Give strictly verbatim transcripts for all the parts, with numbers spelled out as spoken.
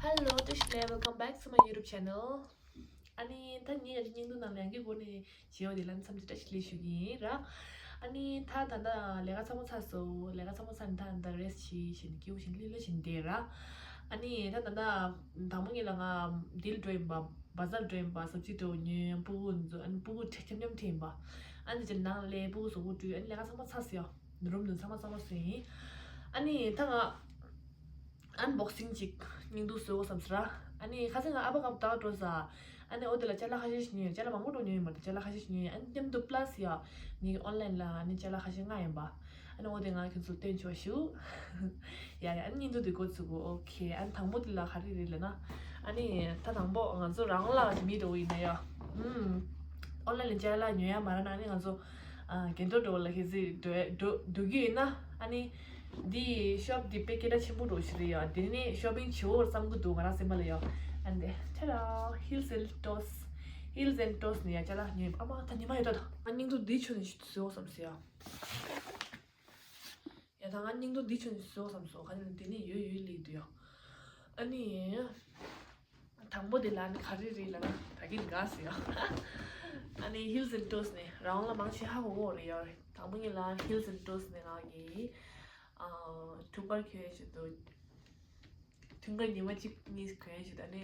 Hello, བཀྲ་ཤིས་བདེ་ལེགས། Welcome back to my YouTube channel. ཨ་ནི་ད་ངས་ཡང་བརྙན་ཐུང་ནང་ལས་ཀྱི་སྒོ་ནས་བྱས་པ་དེ་ལ་འཚམས་འདྲི་བཀྲ་ཤིས་བདེ་ལེགས་ཞུ་གི་ཡིན་ར། ཨ་ནི་ད་ད་ལྟ་ལས་ཀ་ཚང་མ་ཚར་སོང་། ལས་ཀ་ཚང་མ་ཚར་ནས་ད་ད་རེ་སི་ཊི་བྱས་བྱས་ནས་སྐྱིད་པོ་བྱས་ནས་ལྷོད་ལྷོད་བྱས་ནས་བསྡད་ར། ཨ་ནི་ད་ད་ལྟ་དང་པོ་ངེད་ལ་ང་འདིར་འགྲོ་ཡིན་པ། བ་ཛར་འགྲོ་ཡིན་པ། སབ་ཇི་འདྲ་པོ་ཉོས། ཕྲུ་གུ་ཚོ་ཨ་ནི་ཕྲུ་གུ་འཁྱམ་འཁྱམ་ཁྲིད་ཡིན་པ། ཨ་ནི་ཅིག་ནང་སླེབས། ཕྲུ་གུ་གཟུགས་པོ་བཀྲུས། ཨ་ནི་ལས་ཀ་ཚང་མ་ཚར་སོང་ཡ། རུམ་དུ་ཚང་མ་གཙང་མ་བཟོས་ཡིན། ཨ་ནི་ད་ང་ཨན་བོག་སིང་ཅིག་བརྙན་ཐུང་བཟོ་དགོས་བསམ་སོང་ར། ཨ་ནི་ཁ་སང་ང་ཨ་ཕ་ཁ་བར་འགྲོ་ས། ཨ་ནི་འོ་དེ་ལ་ཅ་ལག་ཁ་ཤས་ཤིག་ཉོས། ཅ་ལག་མང་པོ་འགྲོ་ཉོས་ཡིན་པ་རེད། ཅ་ལག་ཁ་ཤས་ཤིག་ཉོས། ཨ་ནི་མཉམ་དུ་པ་ལ་སི་ཡ་ངའི་ཨོན་ལན་ལ་ཨ་ནི་ཅ་ལག་ཁ་ཤས་མངགས་ཡིན་པ། ཨ་ནི་འོ་དེ་ང་ཁྱོད་ཚོར་སྟོན་ཆོག་ཞུ། ཡ་ཡ། ཨ་ནི་བརྙན་ཐུང་དེ་འགོ་ཚུགས་གོ། ཨོ་ཁེ། ཨ་ནི་དང་པོ་དེ་ལ་ག་རེ་རེད་ལབ་ན། ཨ་ནི་ད་དང་པོ་ང་ཚོ་རང་ལ་མི་འགྲོ་ཡིན་ན་ཡ། ཨུམ། ཨོན་ལན་ལ་ཅ་ལག་ཉོ་ཡ་མ་རག་ན་ཨ་ནི་ང་ཚོ་ཨ་གན་ཐོ་འགྲོ་བ་ལ་ཁེ་ཟི་འགྲོ་འགྲོ་འགྲོ་རྒྱུ་ཡིན་ན། ཨ་ནི་འདི་ཤོབ་འདི་དཔེ་སྐད་གྲགས་ཆེན་པོ་འགྲོ་ཞིག་རེད་ཡ། དེ་ནི་ཤོ་པིང་བྱེད་འོར་བསམ་གི་འདུག་ང་རང་སེམས་པ་ལ་ཡ། ཨ་འདི་ཆ་ར་Heels and Toes། Heels and Toes་ནས་ཡ་ཅ་ལག་ཉོས་ཡིན་པ། ཨ་མ་ད་ཉི་མ་ཡོད་ད། ད་ཨ་སྙིང་ཐོ་འདི་ཆོས་ནས་ཞིག་བཟོ་བསམ་སོང་ཡ། ཡ་ད་ང་སྙིང་དོན་འདི་ཆུང་ཆུང་བཟོ་བསམ་སོང་། ག་ནས་དེ་ནས་ཡོད་ཡོད་ལེགས་འདུག་ཡ། ཨ་ནི། དང་པོ་དེ་ལ་ནི་ག་རེ་རེད་ལབ་ན་ད་གིན་དགའ་སོང་ཡ། ཨ་ནི་Heels and Toes་ནས་རང་ལ་མང་ཆེ་ཧ་གོ་གོ་རེད་ཡ། དང་པོ་ཉིད་ལ་Heels and Toes་ནས་ང་གི་ཨ་ཐུག་པར་ཁྱོད་ཞིག་ཏུ། ཐུན་ཀ་ཉི་མ་གཅིག་གཉིས་གོན་ཞིག་ད་ནི་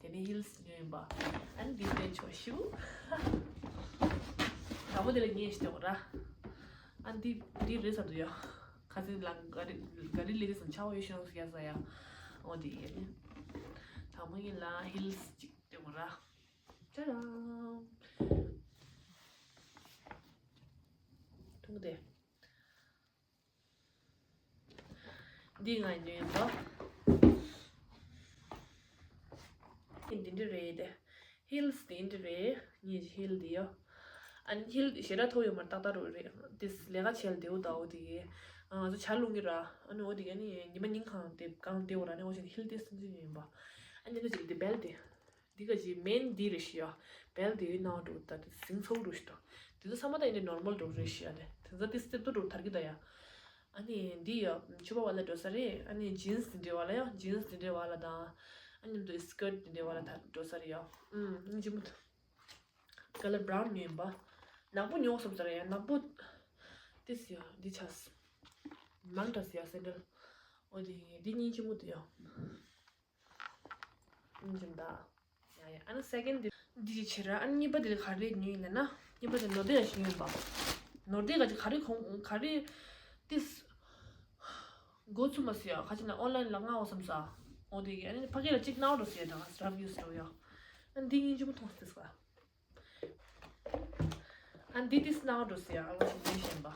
དེ་ནི་Heels་ཉོས་ཡིན་པ། ཨ་ནི་འདི་སྟོན་ཆོག་ཞུ། དང་པོ་དེ་ལ་ཉན་ཞིག་སྟོན་ར། ཨ་འདི་འདི་རེད་ས་འདུག་ཡ། ཁ་སང་ལ་ག་རི་ག་རི་ལེ་རི་སོང་ཆ་བོ་ཡོད་ཤོང་སུ་ཡ་ས་ཡ། འོ་དེ་ཡ་ནི། དང་པོ་ཡིན་ལ་Heels་གཅིག་སྟོན་ར། ཅ་རང་། ཐུང་དེ། འདི་ང་ཉོས་ཡིན་པ། འདི་འདྲ་རེད་དེ། Heels་དེ་འདྲ་རེད། ངའི་Heel་དེ་ཡོ། ཨ་ནི་Heel་ཞེ་དྲག་མཐོ་ཡོད་མ་རེད། ཏག་ཏག་རུ་རེད། དེ་ལས་ཀ་བྱེད་ལ་བདེ་བོ་ད་འོ་དེ་གི། ང་ཚོ་ཇ་བླུགས་གི་ར། ཨ་ནི་འོ་དེ་གི་ཨ་ནི་ཉི་མ་ཉིན་གང་དེ་གང་བདེ་བོ་ར། ཨ་ནི་འོ་བྱས་ནས་Heel་དེ་སུན་སུན་ཉོས་ཡིན་པ། ཨ་ནི་འདི་གཅིག་དེ་belt་དེ། འདི་ག་ཅིག་main་འདི་རེད་ཤི་ཡ། belt་དེའི་ནང་འགྲོ་ད་དེ་ཟིང་ཚ་བོ་འགྲོ་ཤི་ཏོ། དེ་ཚོ་ཚང་མ་ད་ཡིན་ཏེ་normal་འགྲོ་རེད་ཤི་ཡ་ནས། དེ་ཚོ་དེ་སྟེ་ཏུ་འགྲོ་ཐར་གི་ད་ཡ། ཨ་ནི་འདི་ཡ་ཕྱུ་པ་བ་ལ་འགྲོ་ས་རེད། ཨ་ནི་jeans་འདི་འདྲ་བ་ལ་ཡ། jeans་འདི་འདྲ་བ་ལ་དང་། ཨ་ནི་འདི་skirt་འདི་འདྲ་བ་ལ་ད་འགྲོ་ས་རེད་ཡ། ཨུམ། ཨ་ནི་ཅི་མོ་color brown་ཉོས་ཡིན་པ། ནག་པོ་ཉོ་བསམ་ས་རེད་ཡ། ནག་པོ། དེ་སི་ཡ་འདི་ཆ་སི། མང་དྲགས་སི་ཡ་sandal། འོ་དེ་འདི་གཉིས་ཅི་མོ་དེ་ཡ། ཨིན་ཅིང་ད། ཡ་ཡ། ཨ་ནི་second་འདི་འདི་ཅིག་བྱེད་ར། ཨ་ནི་གཉིས་པ་འདི་ལ་ག་རེ་ཉོས་ཡིན་ལབ་ན། གཉིས་པ་འདི་ནོར་དེ་ལ་ཞིག་ཡོད་པ། ནོར་དེ་ག་ཅིག་ག་རེ་གོང་ག་རེ། ཏིས། འགོ་ཚུགས་མ་སི་ཡ། ཁ་ཅིག་ན་online་ལ་མངགས་བསམ་ས། འོ་དེ་གི་ཨ་ནི་ཕ་གི་ལ་གཅིག་ནང་འགྲོ་སི་ཡ་དང་rough use་འགྲོ་ཡ། ཨ་ནི་འདི་གཉིས་ཅི་མོ་མཐོང་སི་ཏིས་ག་ཨ་ནི་འདི་ཏིས་ནང་འགྲོ་སི་ཡ། ཨ་ལོ་ཞིག་ཉོས་ཤེས་པ།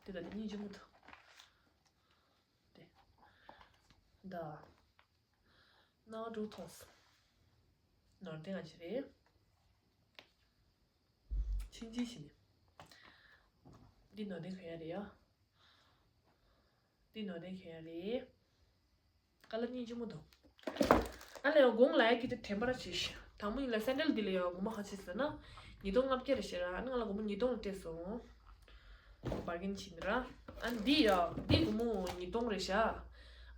དེ་ད་འདི་གཉིས་ཅི་མོ་མཐོང་། དེ། ད། ནང་འགྲོ་མཐོང་སོང་། ནོར་དེ་ང་ཅི་རེད། ཕྱིན་ཅི་ཕྱིན། འདི་ནོར་དེ་ག་ཡ་རེད་ཡ། འདི་ནོར་དེ་ག་ཡ་རེད། ཀ་ལ་གཉིས་ཅི་མོ་འདུག་ཨ་ལས་ཡ་གོང་ལ་ཡ་གི་དེ་དྲན་པ་ར་བྱེད་ཤི། དང་པོ་ཡིན་ལ་སེན་ཌལ་འདི་ལ་ཡ་གོང་མ་ཧ་ཆི་ཟེར་ན། ཉིས་སྟོང་ལྔ་བརྒྱ་རེད་ཤི་ར། ཨ་ནི་ང་ལ་གོང་མ་ཉིས་སྟོང་ལ་སྤྲད་སོང་། བར་གིན་ཕྱིན་ར། ཨ་འདི་ཡ་འདི་སྒོར་མོ་ཉིས་སྟོང་རེད་ཤག་ཨ་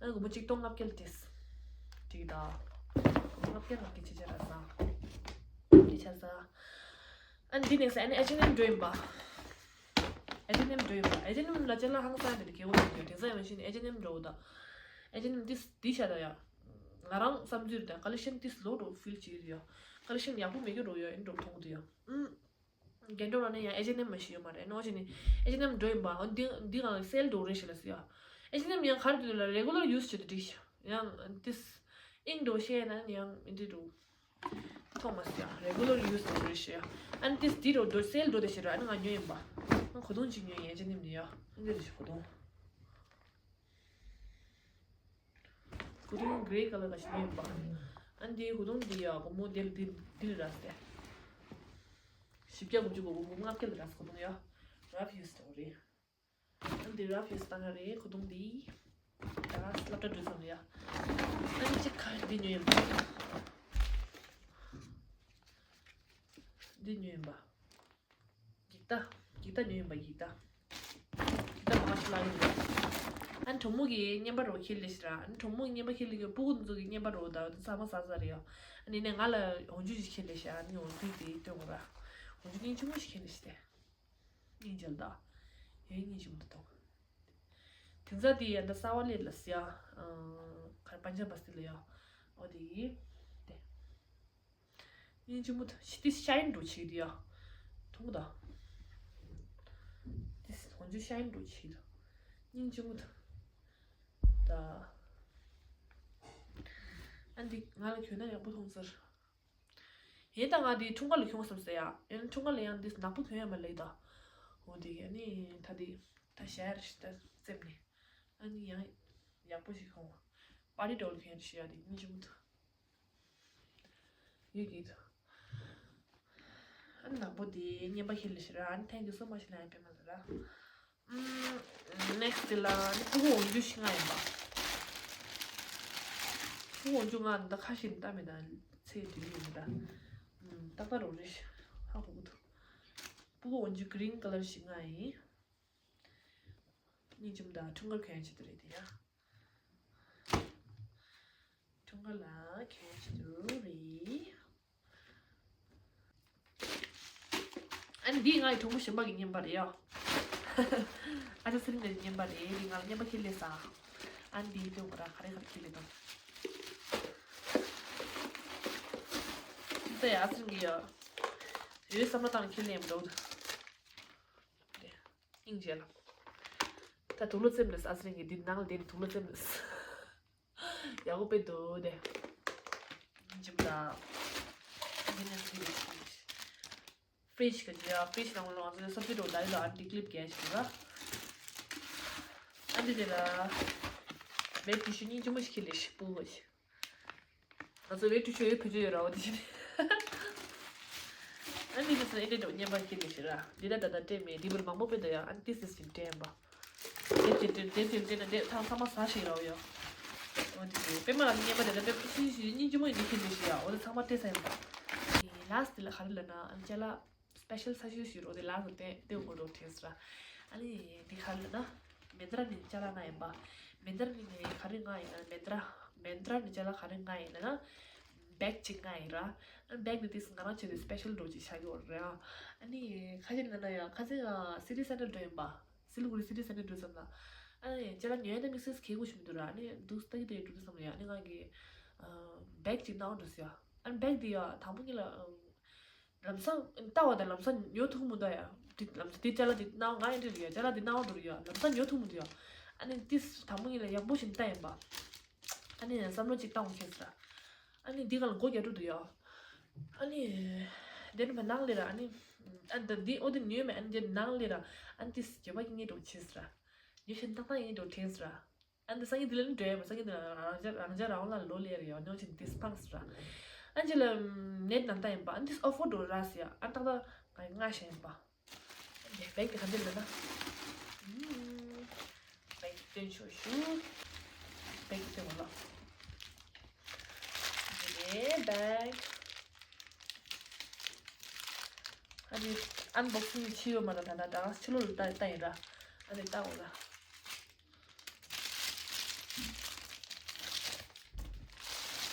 ནི་སྒོར་མོ་གཅིག་སྟོང་ལྔ་བརྒྱ་ལ་སྤྲད། འགྲིག་གི་ད། སྒོར་མོ་ལྔ་བརྒྱ་ལྔ་བརྒྱ་ཆེ་ཆེ་ར་ས། འདི་ཆ་ས། ཨ་ནི་འདི་ནས་ས་ཨ་ནི་H&M་འགྲོ་ཡིན་པ། H&M་འགྲོ་ཡིན་པ། H&M་ལ་ཅ་ལག་ཧང་སང་དེ་འདྲ་གལ་བོ་ཡོད་དུས་དེང་སང་ཡང་ཕྱིན་H&M་འགྲོ་ད། H&M་འདི་འདི་ཆ་ད་ཡ། ང་རང་བསམ་ཚུལ་དང་collection་འདི་ལོ་འགྲོ་feel་བྱེད་ཀྱི་ཡོད། collection་ཡག་པོ་མེད་ཀྱི་རོ་ཡོད་ཨིན་འགྲོ་མཐོང་གི་ཡོད། ཨུམ། རྒན་འགྲོ་ར་ནས་ཡང་H&M་མ་ཞིག་ཡོད་མ་རེད། ནོ་ཞིག་ནི་H&M་འགྲོ་ཡིན་པ། འོ་འདི་འདི་གང་sale་འགྲོ་རེད་ཤི་ལ་སི་ཡ། H&M་ཡང་གར་དུ་ལ་regular use་བྱེད་དུ་འགྲིག་ཤི། ཡང་འདིས་ཨིན་འགྲོ་ཤེས་ན་ཡང་ཨིན་འདི་འགྲོ། ཐོག་མ་སི་ཡ་regular use་འགྲོ་རེད་ཤི་ཡ། ཨན་འདིས་འདི་འགྲོ་འགྲོ་sale་འགྲོ་དེ་ཤི་ར། ཨན་ང་ཉོས་ཡིན་པ། ང་གོ་དོང་ཅིག་ཉོས་ཡིན་H&M་ནས་ཡ། ཨན་འདི་རེད་ཤི་གོ་དོང་། གོ་དོང་grey color་ག་ཞིག་ཉོས་ཡིན་པ། ཨན་འདི་གོ་དོང་འདི་ཡ་སྒོར་མོ་འདི་འདི་འདི་ར་སྟེ། བཞི་བརྒྱ་དགུ་བཅུ་གོ་སྒོར་མོ་ལྔ་བརྒྱ་ལ་ར་སི་གོ་དོང་ཡ། rough use་འགྲོ་རེད། ཨན་འདི་rough use་བཏང་ཡ་རེད་གོ་དོང་འདི། ད་སློབ་གྲྭ་འགྲོ་ཙམ་ཡ། ཨན་གཅིག་ཁ་འདི་ཉོས་ཡིན་པ། འདི་ཉོས་ཡིན་པ། འགྱིག་ཐག་འགྱིག་ཐག་ཉོས་ཡིན་པ་འགྱིག་ཐག་འགྱིག་ཐག་མང་ཆེ་ལ་ཡོད་རེད། ཨ་ནི་གྲོགས་མོ་གི་བརྙན་པར་རོ་ཁྱེར་ལེ་ཤི་ར། ཨ་ནི་གྲོགས་མོ་གི་བརྙན་པར་ཁྱེར་ལེ་གི་སྤུ་གུ་ཚོ་གི་བརྙན་པར་རོ་ད་ཚང་མ་ཟ་ཟ་རེད་ཡ། ཨ་ནི་ནས་ང་ལ་འོག་འཇུ་ཞིག་ཁྱེར་ལེ་ཤི། ཨ་ནི་འོག་འཇུ་དེ་སྟོན་གོ་ར། འོག་འཇུ་སྙིང་རྗེ་མོ་ཞིག་ཁྱེར་ལེ་ཤི་སྟེ། སྙིང་རྗེ་ལ་ད། ཡོད་སྙིང་རྗེ་མོ་ད་དོ། དེང་སང་དེ་ཡ་ད་གསར་བ་ལས་ལ་སི་ཡ། ཁར་པན་ཇབ་པ་སི་ལ་ཡ། འོ་དེ་ཡིན། དེ། སྙིང་རྗེ་མོ་ད་ཤི་ཏི་ཤའིན་འགྲོ་ཆེ་དེ་ཡ། ཐུང་ད། ཏི་སི་ཧོན་ཇུ་ཤའིན་འགྲོ་ཆེ་ད། སྙིང་རྗེ་མོ་ད། ད། ཨ་འདི་ང་ལ་གྱོན་ན་ཡག་པོ་མཐོང་ཟེར། ཡིན་ད་ང་འདི་འཁྲུངས་སྐར་ལ་གྱོན་བསམ་ཟེར་ཡ། ཡིན་འཁྲུངས་སྐར་ལ་ཡང་འདི་ནག་པོ་གྱོན་ཡ་མ་ལེགས་ད། འོ་དེ་ཡ་ནི་ད་འདི་ད་ཤར་ཤི་ད་རྩེབ་ནི། ཨ་ནི་ཡང་ཡག་པོ་ཞིག་གྱོན། པར་ཊི་འགྲོ་ལ་གྱོན་ཡ་ཤི་ཡ་དེ་སྙིང་རྗེ་མོ་ད། ཡོད་ཀྱི་འདུག་ཨ་ནག་པོ་དེ་བརྙན་པར་ཁྱེར་ལེ་ཤི་ར། ཨ་ནི་thank you so much ལ་ཡང་པད་མ་ལ་ར། ཨམ། next དེ་ལ་ཨ་ནི་ཕྲུ་གུ་འོག་འཇུ་ཞིག་ང་ཡིན་པ། ཕྲུ་གུ་འོག་འཇུ་ང་འདི་ཁ་ཤས་ལྟ་མེད་ད། ཚེ་དུས་ཡིན་མེད་ད། ཨམ། ཏག་ཏག་རོགས་རེ་ཧ་གོ་གི་འདུག་ཕྲུ་གུ་འོག་འཇུ་green colour ཞིག་ང་ཡིན། སྙིང་རྗེ་མོ་ད། འཁྲུངས་སྐར་གྱོན་ཡ་ཆེད་དུ་རེད་དེ་ཡ། འཁྲུངས་སྐར་ལ་གྱོན་ཆེད་དུ་རེད། ཨ་ནི་འདི་ང་ཡི་གྲོགས་མོ་གཞན་པ་གི་བརྙན་པར་རེད་ཡ། ཨ་ཅག་ཚེ་རིང་ལགས་ཀྱི་བརྙན་པར་རེད། འདི་ང་ལ་བརྙན་པར་ཁྱེར་ལེ་ས། ཨ་ནི་འདི་སྟོན་གོ་ར། ག་རེ་ག་རེ་ཁྱེར་ལེ་དང་། ད་ཡ་ཨ་ཚེ་རིང་གི་ཡ། ཡོད་བསམ་བློ་བཏང་ཁྱེར་ལེ་ཡིན་འགྲོ། དེ། སྙིང་རྗེ་ལ། ད་དུག་ལོག་བཙེམས་ལེ་ས། ཨ་ཚེ་རིང་གི་འདི་ནང་ལ་དེ་ནི་དུག་ལོག་བཙེམས་ལེ་ས། ཡག་པོ་དཔེ་འདུག་དེ། སྙིང་རྗེ་མོ་ད། འདི་ནས་འདི་རེད། ཕི་རིཇ་གི་ཡ། ཕི་རིཇ་ནང་ལོགས་ང་ཚོ་སོ་ཕི་རོ་ད་ཡོད་ལ། ཨ་འདི་ཀི་ལིབ་རྒྱག་ཞིག་ར། ཨ་འདི་དེ་ལ་བེད་ཊི་ཤུ་སྙིང་རྗེ་མོ་ཞིག་ཁྱེར་ལེ་ཤི། སྤུ་གུ་ཞིག་ང་ཚོ་བེད་ཊི་ཤུ་ཡོད་བེད་ཤུ་ཡོད་ར། འོ་དེ་ཞིག་ཨ་འདི་དེ་ཚོ་ཨེ་འདྲ་འདྲ་བརྙན་པར་ཁྱེར་ལེ་ཤི་ར། འདི་ད་ད་ད་སྤྲད་མེད། འདི་བར་མང་པོ་དཔེ་འདུག་ཡ། ཨ་འདི་སིས་ཀྱིན་སྤྲད་པ། དེབ་ཀྱི་དེབ་དེབ་ཀྱི་དེ་ནས་དེབ་ཚང་ཚང་མ་ཟ་ཞིག་ར་ཡོད། འོ་དེ་དེ་པད་མ་ལགས་ཀྱི་བརྙན་པར་དེ་འདྲ་དཔེ་ཤི་ཤི་སྙིང་རྗེ་མོ་ཡིན་འདི་ཁྱེར་ལེ་ཤི་ཡ། འོ་དེ་ཚང་མ་སྤྲད་ས་ཡིན་པ། ལཱ་སི་ཊི་དེ་ལ་ག་རེ་ལབ་ན། ཨ་ཅ་ལག་སི་པེ་ཤལ་ས་ཞུ་ཞུ་རོགས་དེ་ལ་དེ་དེ་འགོ་འགྲོ་ཐེངས་ར། ཨ་ནི་དེ་ག་རེ་ལབ་ན། མེན་ཏྲ་ནས་ཅ་ལག་ང་ཡིན་པ། མེན་ཏྲ་ནས་ག་རེ་ང་ཡིན་ན། མེན་ཏྲ་མེན་ཏྲ་ནས་ཅ་ལག་ག་རེ་ང་ཡིན་ན། བེག་ཅིག་ང་ཡིན་ར། ཨ་བེག་དེ་དེ་ང་རང་ཆེད་དུ་སི་པེ་ཤལ་འགྲོ་ཅིག་བྱ་གི་ཡོད་རེད། ཨ་ནི་ཁ་ཤས་ལབ་ན་ཡང་ཁ་སང་ང་སི་ཊི་སེན་ཊར་འགྲོ་ཡིན་པ། སི་ལི་གུ་རི་སི་ཊི་སེན་ཊར་འགྲོ་བསམ་ན། ཨ་ནི་ཅ་ལག་ཉོ་ཡ་དེ་དམིགས་བསལ་གལ་དགོས་ཞིག་མི་འདུག་ར། ཨ་ནི་འདུག་ལྟ་གི་ལྟ་གི་འགྲོ་དུས་བསམ་ན་ཡ། ཨ་ནི་ང་གི་ཨ་བེག་ཅིག་ནང་འགྲོ་ཟེར་ཡ། ཨ་ནི་བེག་དེ་ཡ་དང་པོ་ཉིད་ལ་ཨ། ལམ་སང་ལྟ་བ་དང་ལམ་སང་ཉོ་ཐུབ་མི་འདུག་ཡ། དེ་ལམ་སང་དེ་ཅ་ལག་དེ་སྣང་ང་ཡང་འདྲ་རེད་ཡ། ཅ་ལག་དེ་སྣང་བ་འདྲ་རེད་ཡ། ལམ་སང་ཉོ་ཐུབ་མི་འདུག་ཡ། ཨ་ནི་དེ་དང་པོ་ཉིད་ལ་ཡག་པོ་ཞིག་ལྟ་ཡིན་པ། ཨ་ནི་བསམ་བློ་ཅིག་བཏང་ཁེལ་ཟེར། ཨ་ནི་འདི་ག་ལ་སྒོ་རྒྱག་འགྲོ་འདུག་ཡ། ཨ་ནི་དེ་ནི་མ་ནང་ལས་ར། ཨ་ནི་ཨ་ད་འདི་ཨོ་དེ་ཉོས་མེད། ཨ་ནི་དེ་ནང་ལས་ར། ཨ་ནི་དེ་རྒྱབ་པ་ཡིན་ངེས་འགྲོ་ཆེ་ཟེར། ཉོ་ཤེས་ཏག་ཏག་ཡིན་འགྲོ་ཁེལ་ཟེར། ཨ་འདི་སང་ཉིན་འདི་ལ་ནི་འགྲོ་ཡ་མ། སང་ཉིན་འདི་ལ་རང་ཅག་རང་ཅག་རང་ལ་ལོ་ལེར་ཡོད་ཉོ་ཆེན་ཏིས་ཕངས་སི་ར། ཨ་འདི་ལ་ནེད་ནང་ལྟ་ཡིན་པ། ཨ་འདི་ཨོ་ཕོར་འགྲོ་ར་སི་ཡ། ཨ་ཏག་ཏག་ང་ཡི་ང་ཤེས་ཡིན་པ། ཨ་འདི་བེག་དེ་ག་འདི་ལ་ན། བེག་སྟོན་ཆོག་ཞུ། བེག་སྟོན་གོ་ལ། འདི་རེད་བེག། ཨ་འདི་ཨན་བོག་སིང་ཕྱི་ཡོད་མ་ན། ད་ད་ད་ཕྱི་ལོགས་ལ་ལྟ་ལྟ་ཡིན་ར། ཨ་འདི་ལྟ་འོ་ལ།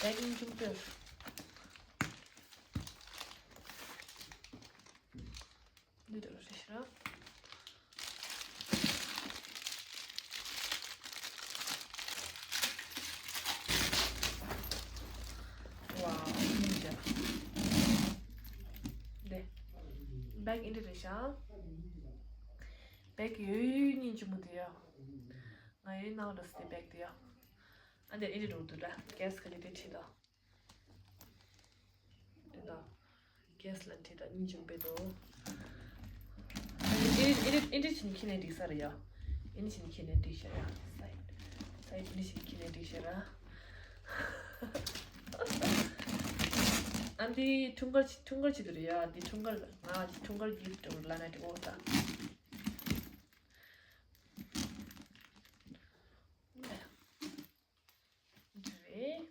Packing ཅུང་སྟོན། འདི་འདྲ་རེད་ཤག་ཝའོ། འདི་འདྲ། འདི། བེག་འདི་འདྲ་རེད་ཤག་བེག་ཡོད་ཡོད་སྙིང་རྗེ་མོ་འདི་ཡ། ང་ཡོད་ནང་ལ་སི་ཏེ་བེག་དེ་ཡ། ཨ་འདི་ཨེ་འདྲ་འགྲོ་འདུག་ར། གེ་སི་ག་ནས་དེ་ཁྲིད་དོ། དེ་དང་གེ་སི་ལ་ཁྲིད་དོ། སྙིང་རྗེ་མོ་དཔེ་འདུག་ཨེ་འདྲ་ཨེ་འདྲ་ཨེ་འདྲ་བྱིན་ཁྱེར་ནས་འགྲིག་ས་རེད་ཡ། ཨེ་འདྲ་བྱིན་ཁྱེར་ནས་འགྲིག་ཤག་ཡ། སའིཌ་སའིཌ་ཨེ་འདྲ་བྱིན་ཁྱེར་ནས་འགྲིག་ཤག་ར། ཨ་འདི་འཁྲུངས་སྐར་འཁྲུངས་སྐར་ཆེད་དུ་རེད་ཡ། འདི་འཁྲུངས་སྐར་ང་འཁྲུངས་སྐར་གི་ཕིཊ་འདྲ་བོ་ལབ་ན་འགྲིག་གོ་ད། འདི་རེད།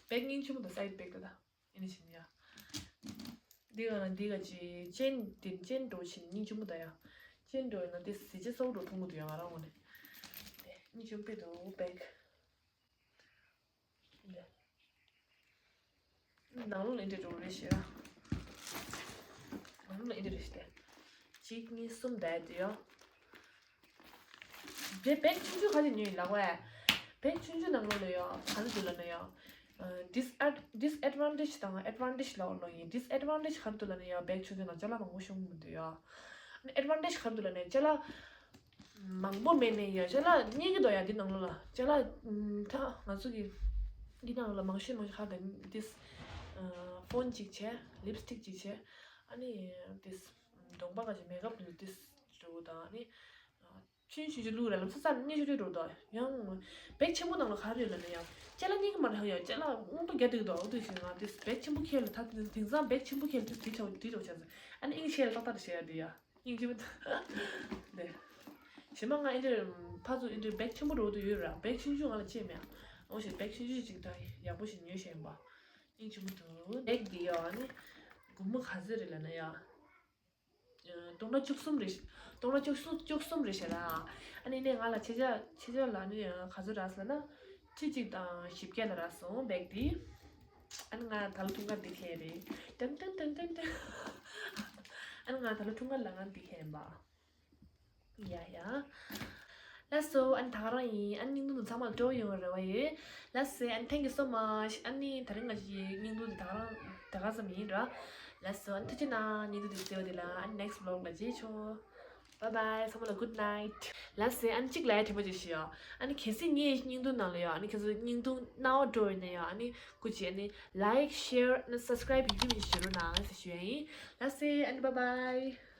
བེག་སྙིང་རྗེ་མོ་དང་སའིཌ་བེག་ད་ད། ཨེ་ནི་བྱིན་ཡ། འདི་ག་ན་འདི་ག་ཅི་ཅེན་དེ་ཅེན་འགྲོ་བྱིན་སྙིང་རྗེ་མོ་ད་ཡ། ཅེན་འགྲོ་ཡིན་ན་དེ་གཟི་བརྗིད་གསོག་འགྲོ་ཐུང་གུ་འདུག་ཡ། ང་རང་ངོས་ནས། གཉིས་ཆུང་པོ་འདུག་བེག་ནང་ལོགས་ལ་འདི་འདྲ་རེད་ཤག་ནང་ལོགས་ལ་འདི་འདྲ་རེད་ཤག་སྟེ། གཅིག་གཉིས་གསུམ་བསྡད་དེ་ཡོད། དེ་བེག་ཆུང་ཆུང་ག་རེ་ཉོས་ཡིན་ལབ་པས། བེག་ཆུང་ཆུང་ནང་ལོགས་ལ་ཡོད་ག་རེ་འདུག་ལབ་ན་ཡོད། ཨ། ཌིས་ཨེཌ་ཌིས་ཨེཌ་ཝན་ཊེཇ་དང་ཨེཌ་ཝན་ཊེཇ་ལབ་ལོ་ཡིན། ཌིས་ཨེཌ་ཝན་ཊེཇ་ག་རེ་འདུག་ལབ་ན་ཡོད། བེག་ཆུང་ཆུང་ནང་ཅ་ལག་མང་པོ་ཤོང་གི་མི་འདུག་ཡོད། ཨ་ནི་ཨེཌ་ཝན་ཊེཇ་ག་རེ་འདུག་ལབ་ན་ཅ་ལག་མང་པོ་མེད་ནའི་ཡང་ཅ་ལག་རྙེད་ཀྱི་འདུག་ཡ། འདི་ནང་ལོགས་ལ་ཅ་ལག་ད་ང་ཚོ་གི་འདི་ནང་ལོགས་ལ་མང་ཤོས་མང་ཤོས་ཧ་ག་འདི་ཕོན་གཅིག་བྱས། ལིབ་སི་ཊིག་གཅིག་བྱས། ཨ་ནི་འདི་གདོང་པ་ག་ཅིག་མེག་ཨབ་འདི་འདྲ་བོ་དང་། ཨ་ནི་ཆུང་ཆུང་ཅིག་བླུགས་ར་ལམ་སང་རྙེད་ཆོག་ཆོག་འགྲོ་འདུག་ཡང་བེག་ཆེན་པོ་ནང་ལ་ག་རེ་ཡོད་ལབ་ན་ཡང་ཅ་ལག་རྙེད་ཀྱི་མ་རེད། ཡང་ཅ་ལག་དངོས་པོ་རྒྱ་སྡུག་འདུག་འོ་དེ་བཞིན་ང་འདི་བེག་ཆེན་པོ་ཁྱེར་ལ་ད་དེང་སང་བེག་ཆེན་པོ་ཁྱེར་ལ་དེ་དྲི་ཆོག་དྲི་ཆོག་བྱས་ཙང་། ཨ་ནི་དབྱིངས་ཆེ་ལ་ཏག་ཏག་བྱས་ཡ་འདི་ཡ། སྙིང་རྗེ་མོ་འདུག་འདི། གཞན་མ་ང་ཨེ་འདྲ་ཕར་ཚུར་ཨེ་འདྲ་བེག་ཆེན་པོ་འགྲོ་འདུག་ཡོད་ར། བེག་ཆུང་ཆུང་ང་ལ་ཅེས་མེད། འོ་ཞེས་བེག་ཆུང་ཆུང་ཅིག་ད་ཡག་པོ་ཞིག་ཉོས་ཤེས་ཡིན་པ། སྙིང་རྗེ་མོ་འདུག་བེག་འདི་ཡོད། ཨ་ནི་སྒོར་མོ་ག་ཚོད་རེད་ལབ་ན་ཡ། སྟོང་ཕྲག་བཅུ་གསུམ་རེད། སྟོང་ཕྲག་བཅུ་གསུམ་བཅུ་གསུམ་རེད་ཤག་ར། ཨ་ནི་ནས་ང་ལ་ཕྱེད་ཀ་ཕྱེད་ཀ་ལ་ནི་ག་ཚོད་རག་ཟེར་ན། ཁྲི་གཅིག་དང་བཞི་བརྒྱ་ལ་རག་སོང་བེག་འདི། ཨ་ནི་ང་ད་ལོ་འཁྲུངས་སྐར་འདི་ཁེལ་རེད། ཏན་ཏན་ཏན་ཏན་ཏན། ཨ་ནི་ང་ད་ལོ་འཁྲུངས་སྐར་ལ་ང་འདི་ཁེལ་ཡིན་པ། ཡ་ཡ། ལགས་སོ། ཨ་ནི་ད་ག་རང་ཡིན། ཨ་ནི་བརྙན་ཐུང་དུ་ཚང་མ་ལ་སྤྲོ་པོ་ཡོང་བའི་རེ་བ་ཡོད། ལགས་སོ། ཨ་ནི་thank you so much། ཨ་ནི་ད་རིང་ང་ཞིག་བརྙན་ཐུང་འདི་ད་ག་རང་ད་ག་ཙམ་ཡིན་ར། ལགས་སོ། ཨ་ནི་ཐུགས་རྗེ་གནང་། བརྙན་ཐུང་འདི་གསན་པ་འདི་ལ། ཨ་ནི་next vlog་ལ་མཇལ་ཆོག Bye bye། ཚང་མ་ལ་good night། ལགས་སོ། ཨ་ནི་གཅིག་ལ་ཡ་དྲན་པ་བརྗོད་ཤིག་ཡ། ཨ་ནི་གལ་སྲིད་ངའི་བརྙན་ཐུང་ནང་ལ་ཡ། ཨ་ནི་ཁྱེད་ཚོ་བརྙན་ཐུང་སྣང་བ་འགྲོ་ཡོད་ན་ཡ། ཨ་ནི་སྐུ་མཁྱེན་ཨ་ནི་like share་ཨ་ནི་subscribe་ཡིན་གཅིག་མིན་གཅིག་བྱེད་རོགས་གནང་ཟེར་ཞུ་ཡ་ཡིན། ལགས་སོ། ཨ་ནི་bye bye།